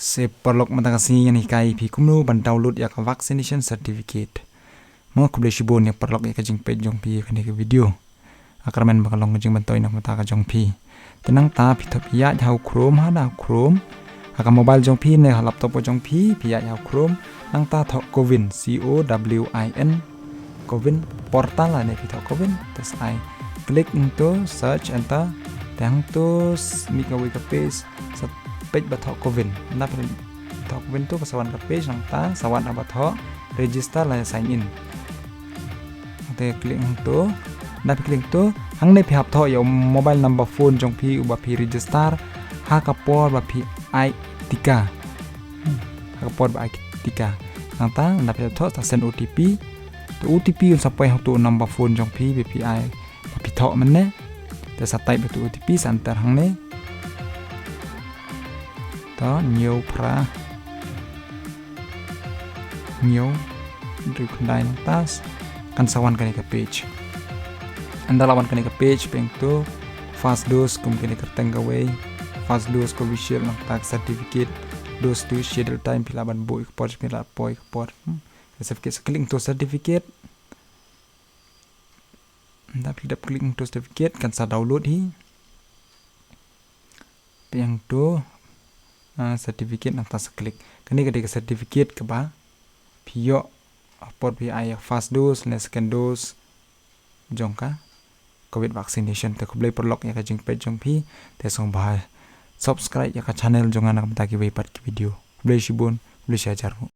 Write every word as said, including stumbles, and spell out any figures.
Te paralok, mynta ka sngi ngan hikai phi kumno ban download ïa ka vaccination certificate. Mo, khublei shibun ïa paralok ïa ka jingpeit jong phi ïa kane ka video. Nga kyrmen ba ka long ka jingmyntoi na ka bynta ka jong phi. Te nangta phi thoh, phi ïaid ha u Chrome, ha da u Chrome. Ha ka mobile jong phi ne ha laptop jong phi, phi ïaid ha u Chrome. Nangta thoh CoWIN, C O W I N. CoWIN portal, lane phi thoh CoWIN. Te sa ai click hangto, search, enter. Te hangto s-, mih kawei ka page, sa peit ba thoh CoWIN. Nda phi thoh CoWIN to ka sa wan ka page, nangta sa wan ba thoh register lane sign in. Te click hangto. Nda phi click hangto, hangne phi hap thoh ïa u mobile number phone jong phi uba phi register ha ka por ba phi ai tika. Hmm. Ha ka por ba ai tika. Nangta nda phi thoh, sa send O T P. Te O T P un sa poi ha uto u number phone jong phi ba phi ai, ba phi thoh mynne. Te sa type uto u O T P, sa enter hangne. To, hynñiew phra hynñiew hynriew khyndai, nangta kan sa wan kane ka page. Ynda la wan kane ka page, peit hangto first dose, kum kane kyrteng kawei, first dose Covishield, nangta certificate, dose two, schedule time, phi lah ban buh ïa ka por, phi lah poi ïa ka por. Hmm. Certificate, sa click hangto certificate. Nda phi dep click hangto certificate, kan sa download hi. Peit hangto, ah, certificate, nangta sa click. Kane ka dei ka certificate kaba phi ïoh ha por phi ai ïa ka first dose ne second dose jong ka COVID vaccination. Te khublei paralok ïa ka jingpeit jong phi. Te sngewbha subscribe ïa ka channel jong nga na ka bynta kiwei pat ki video. Khublei shibun, khublei shihajar nguh.